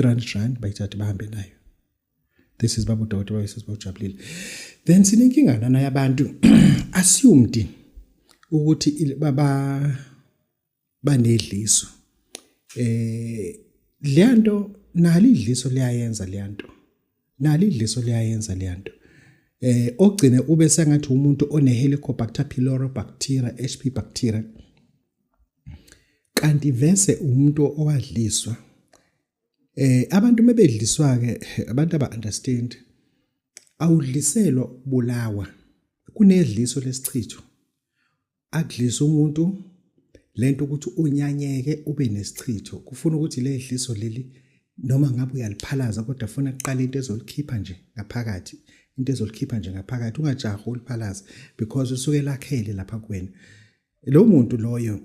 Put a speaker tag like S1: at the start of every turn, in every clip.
S1: R300, bayithathe bahambe nayo. This is baba udokotela, bayisisi bawujabulile. Then sinenkinga nana yabantu assumed ukuthi baba banedliso. Leyanto nalo idliso liyayenza leyanto, nalo idliso liyayenza leyanto. Ogcine ube sengathi umuntu one Helicobacter pylori bacteria, HP bacteria, kanti vese umuntu owadliswa. Abantu mebedliswa ke, abantu aba understand, awudliselwa ukubulawa. Kunedliso lesichitho, akudlisa umuntu lento ukuthi unyanyeke, ube nesichitho. Kufuna ukuthi le dliso leli, noma ngabe uyaliphalaza, kodwa funa kuqala into ezolikhipha nje ngaphakathi, into ezolikhipha nje ngaphakathi. Ungajahi uliphalaza because usuke lakhele lapha kuwena. Lo muntu loyo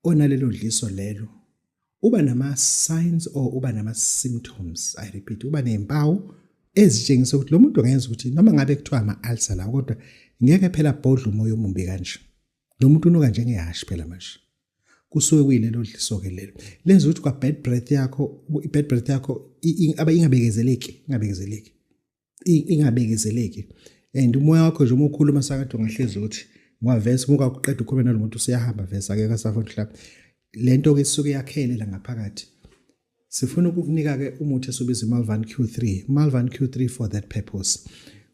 S1: onalelo dliso lelo uba nama signs or uba nama symptoms, I repeat, uba nezimpawu ezitshengisa ukuthi lo muntu angenza ukuthi noma ngabe kuthiwa ama-ulcer la, kodwa ngeke phela bhodla umoya omumbi kanje. Lo muntu unuka njengehashi phela manje. Kusuke kuyilelo dliso-ke lelo lenza ukuthi kwa-bad breath yakho, i-bad breath yakho ingabekezeleki, ingabekezeleki, ingabekezeleki. And umoya wakho nje uma ukhuluma sakathi ungahlezi ukuthi ngwavese uma ukakuqeda ukhulume nalo muntu, usuyahamba vese, akekho asafuna mhlawumbe. Le nto-ke isuke yakhele la ngaphakathi. Sifuna ukukunika-ke umuthi esiwubiza i-Malvan Q3, Malvan Q3 for that purpose.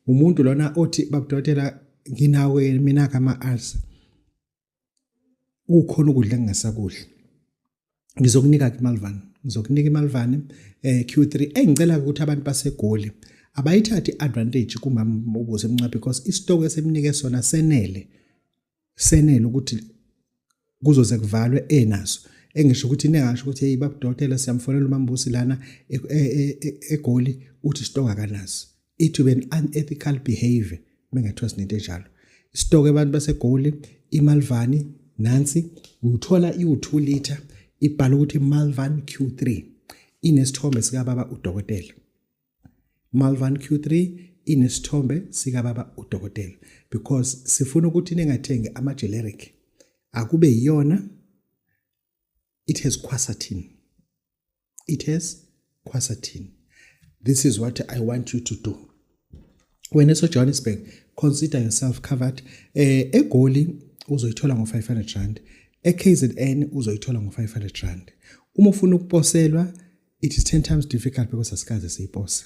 S1: Umuntu lona othi, "Babudokotela, nginawo mina-ke ama-ulcer, kukhona ukudla engingasakudli," ngizokunika-ke iMalvan, ngizokunika iMalvan Q3. Engicela ukuthi abantu baseGoli abayithathe i-advantage kumama uBusi Mncwabe, because isitoko esimnike sona senele, senele ukuthi kuzoze kuvalwe enaso. Engisho ukuthi ningasho ukuthi, "Hey babudokotela, siyamfonela uMambusi lana eGoli, uthi isitoko akanaso." It will be an unethical behavior mengathiwa sinento enjalo. Isitoko abantu baseGoli, iMalvani nansi, uthola iwu-2 liter, ibhala ukuthi Malvan Q3, inesithombe sikababa udokotela. Malvan Q3 inesithombe sikababa udokotela, because sifuna ukuthi ningathengi ama generic, akube yiyona. It has quercetin, it has quercetin. This is what I want you to do. Wena so Johannesburg, consider yourself covered. EGoli uzoyithola ngo-R500, eKZN uzoyithola ngo-R500. Uma ufuna ukuposelwa, it is 10 times difficult because asikaze siyipose,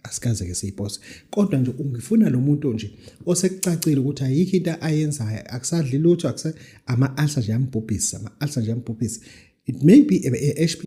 S1: asikaze ke siyipose. Kodwa nje ungifuna lo muntu nje osekucacile ukuthi ayikho into ayenzayo, akusadli lutho, akusa ama-ulcer nje yambhubhisa, ama-ulcer nje yambhubhisa. It may be a HP.